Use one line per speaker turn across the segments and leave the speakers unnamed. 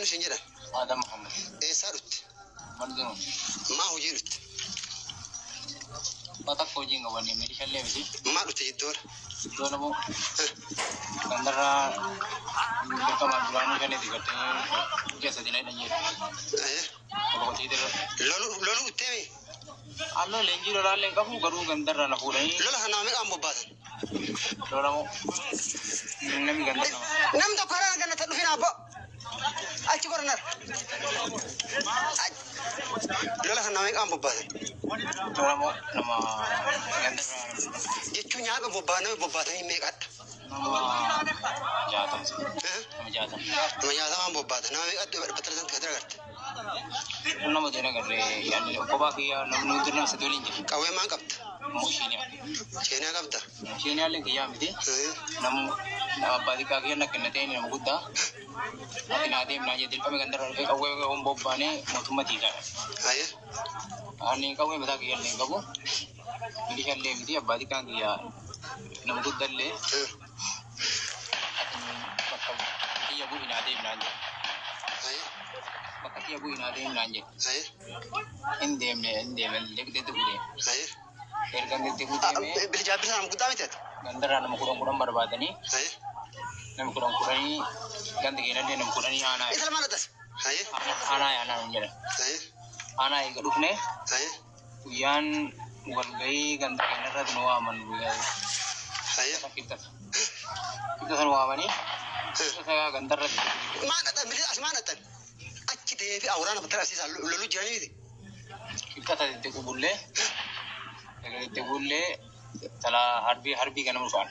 Eenyu siin jedhan?
Adam Muhammad.
Eessaa dhufte?
Maldinuu.
Maa hojii dhufte?
Bakka hojii hin qabanne meeshaalee miti.
Maa dhufte jiddoora?
Iddoo namoo gandarraa dirqamaan duraanuu shaneeti gartee ji'a sadii na hidhan jedhu. Boqotii irra.
Loluu dhuftee mi?
Halluu leenjii lolaallee hin qabu garuu gandarraa na fuudhanii
Lola kana nama meeqaan bobbaasan?
lolamoo namni gandarraa.
Nam tokko haraan gannata dhufin abbo. Achi goranar. Lola kana nama meeqaan bobbaasan?
Lolamoo nama gandarraa
Jechuun nyaata bobbaa nama bobbaatanii meeqadha?
Nama 60. Nama 60.
Nama 60n bobbaatan. Nama meeqatti battala sanatti kan agarte?
Nama deena garree yaani kophaa kiyya namni hundi nama sadii waliin jira.
Qawwee maan qabda?
Mooshiiniyaa.
Cheenaa qabda?
Mooshiiniyaallee kiyyaa miti. Namu nama abbaa xiqqaa kiyya na kennatee nama guddaa. Ati naa deemnaa jedhe dirqama gandarra dhufee qawwee hon bobbaanee mootummaa tiisaadha.
Aye.
Ani qawwee mataa kiyya illee hin qabu. Milishaa miti, abbaa xiqqaan kiyya nama guddallee ati bakka kiyya bu'i naa deemnaa jedhe.
Aye.
Bakka kiyya bu'i naa deemnaa jedhe.
Aye.
Hin deemne, hin deemne, deddeebi'u deeme.
Aye.
Erga deddeebi'u deemee
Bilijaa nama guddaa miti ati?
Gandarraa nama 10 10 barbaadanii
Aye.
nama 10 10 gandi keenyallee nama 10 aanaa
Isa lamaan dhas. Aye.
Aanaa aanaa hin jedhan.
Aye.
Aanaa eega dhufne
Aye.
Guyyaan walgahii ganda keenyarratti nu waaman guyyaa
Aye.
Kibxata. Kibxata nu waamanii kibxata gandarratti
Maan dhaqan bilisa as maan dhaqan? Achi deebi awuraana battala asiisaa loluu jiranii miti.
Kibxata deddeequu bullee, eega deddeequu bullee tala harbii harbii ganama dhufan.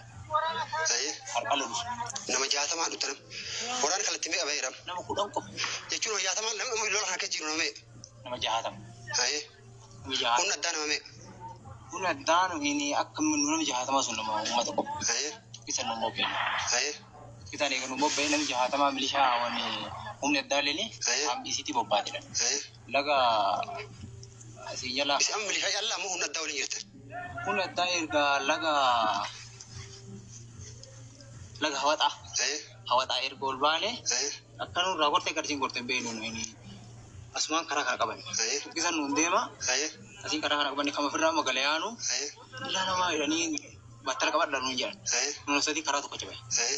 Aye.
Har'a lolu.
Nama 60 dhufte nam. Waraana kallattii meeqa baheera?
Nama 10 qofa.
Jechuun nama 60 nama lola kana keessa jiru nama meeqa?
Nama 60.
Aye.
Nama 60.
Humna addaa nama meeqa?
Humna addaa nuyi akka nama 60 sun nama uummata qofa.
Aye.
Isa nu mobbeen.
Aye.
Isaan eega nu mobbeen namni 60 milishaa wani humni addaa leeni
Aye.
hambisiitii bobbaatedha.
Aye.
Laga asii jala.
Isin amma milishaa callaa moo humna addaa waliin jirtan?
Humna addaa erga laga hawaxaa.
Aye.
Hawaxaa erga ol baane
Aye.
akka nurraa gortee garsiin gortee beenu nuyi asumaan karaa kana qaban.
Aye.
Isan nuun deema
Aye.
asiin karaa kana qaban kama ofirraa magala yaanu
Aye.
illaa namaa jedhanii battala qabadha nuun jedhan.
Aye.
Nama sadii karaa tokko cabe.
Aye.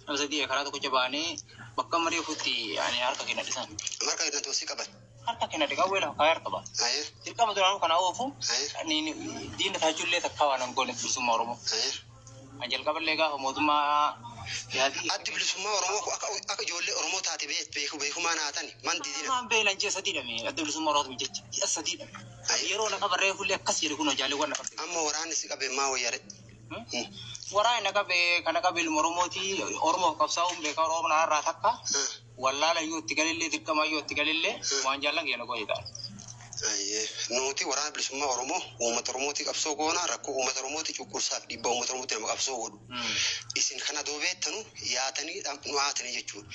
Nama sadii karaa tokko cabaanee bakka marii ofitti ani harka keenya dhisan.
Marka keenya toosii qaban.
Harka keenya dhiqaa weela kaayee harka ba'a.
Aye.
Dirqama duraanuu kana oofu
Aye.
diina taachuullee takka waan hin goone bilisummaa Oromoo.
Aye.
An jalqaballee gaafa mootummaa yaadii.
Addi bilisummaa Oromoo kun akka ijoollee Oromoo taate beeku beekumaa naatani man didina.
Maan beelan ji'a sadii dhame adda bilisummaa Oromoo jecha ji'a sadii dhame. Yeroo na qabarree fullee akkas jedhe kun jaalewwan na qabde.
Amma waraanni si qabe maa wayyaare?
Waraanni na qabe kana qabe ilma Oromooti, Oromoof qabsaa'uun beekaa Oromoo irraa takka wallaala yoo itti galillee dirqama yoo itti galillee waan jaallan keenya godhe ta'a.
Ayyee. Nuti waraana bilisummaa Oromoo uummata Oromooti qabsoo goona, rakkoo uummata Oromooti cunqursaaf dhiibbaa uummata Oromooti nama qabsoo godhu. Isin kana doobeettanu yaatanii nu haatanii jechuudha.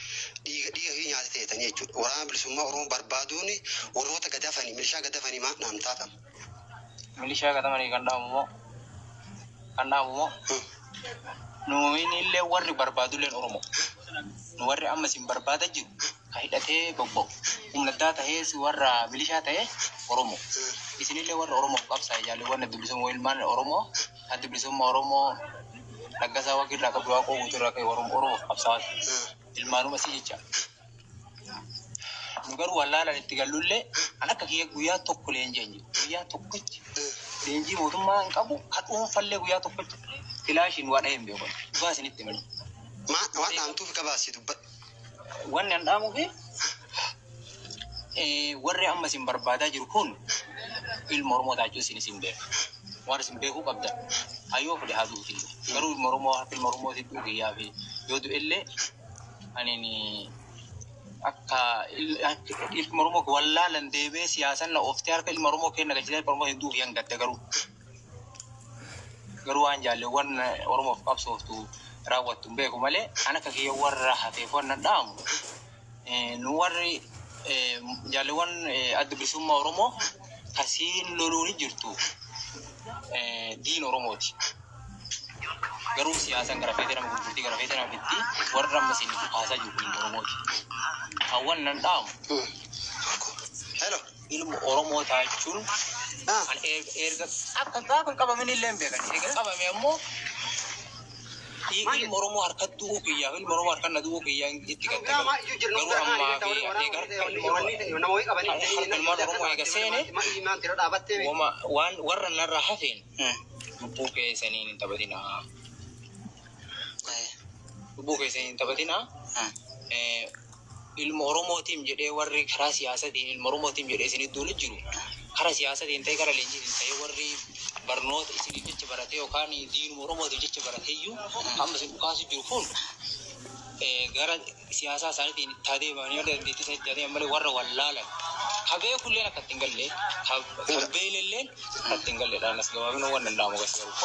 Dhiiga dhiiga fi nyaata ta'etanii jechuudha. Waraana bilisummaa Oromoo barbaaduun warroota gadafanii milishaa gadafanii maa naam taatama.
Milishaa gatamanii kan dhaamu moo? Kan dhaamu moo? Nuyin illee warri barbaadulleen Oromoo. Nu warri amma isin barbaada jiru ka hidhatee bobba'u. Humna addaa tahees warra milishaa ta'e Oromoo. Isinillee warra Oromoof qabsaa'e jaalewwan adda bilisummaa ilmaan Oromoo adda bilisummaa Oromoo Laggasaa Waaqirraa qabu Waaqoo Guutuurraa ka'e Oromoo Oromoof qabsaa'aa ilmaanuma si jecha. Nu garuu wallaalaan itti gallullee an akka kiyya guyyaa tokko leenjii hin jiru. Guyyaa tokkichi leenjii mootummaa hin qabu ka dhuunfallee guyyaa tokkichi kilaashiin waa dhahee hin beeku. Dhugaa isinitti himani.
Maa waan dhaamtuuf gabaasi dubbadhu.
Wanni an dhaamuufi warri amma isin barbaadaa jiru kun ilma Oromoo taachuu isin isin beeka. Waan isin beekuu qabdan hayyoo fedhe haa du'uuti. Garuu ilma Oromoo harka ilma Oromoo du'uu kiyyaa fi yoo du'ellee ani akka ilma Oromoo wallaalan deemee siyaasan na ooftee harka ilma Oromoo kenna galchitee ilma Oromoo hin du'uuf yan gadda garuu. Garuu waan jaalleewwan Oromoof qabsooftu raawwattu hin beeku malee an akka kiyya warra hafeef waan dhaamu nu warri jaalleewwan adda bilisummaa Oromoo kasiin loluun jirtu diin Oromooti. Garuu siyaasaan gara feetee nama gurgurtii gara feetee nama bitti warra amma isin kaasaa jiru kun Oromooti. Hawwan nan dhaamu
Hello.
Ilma Oromoo taachuun kan erga akka gaafa hin qabamin illee hin beekan. Erga qabame ammoo ilma Oromoo harkatti du'uu kiyyaaf ilma Oromoo harka na du'uu kiyyaa itti gaggagalu. Garuu ammaa fi eega harka ilma Oromoo harka ilmaan Oromoo eega seene wama waan warra narraa hafeen lubbuu keessaniin hin taphatinaa. Lubbuu keessaniin hin taphatinaa. Ilma Oromootiin jedhee warri karaa siyaasatiin ilma Oromootiin jedhee isinit duulu jiru. Karaa siyaasatiin ta'e karaa leenjiitiin ta'e warri barnoota isiniif jecha barate yookaan diinuma Oromootiif jecha barateeyyuu amma isin dhukaasu jiru kun gara siyaasaa isaaniitiin itti adeemanii warra dandeettii isaanii itti adeeman malee warra wallaalan. Ka beekulleen akka ittiin galle, ka beelelleen akka ittiin galledha. Anas gabaabina waan danda'amu gas garuu.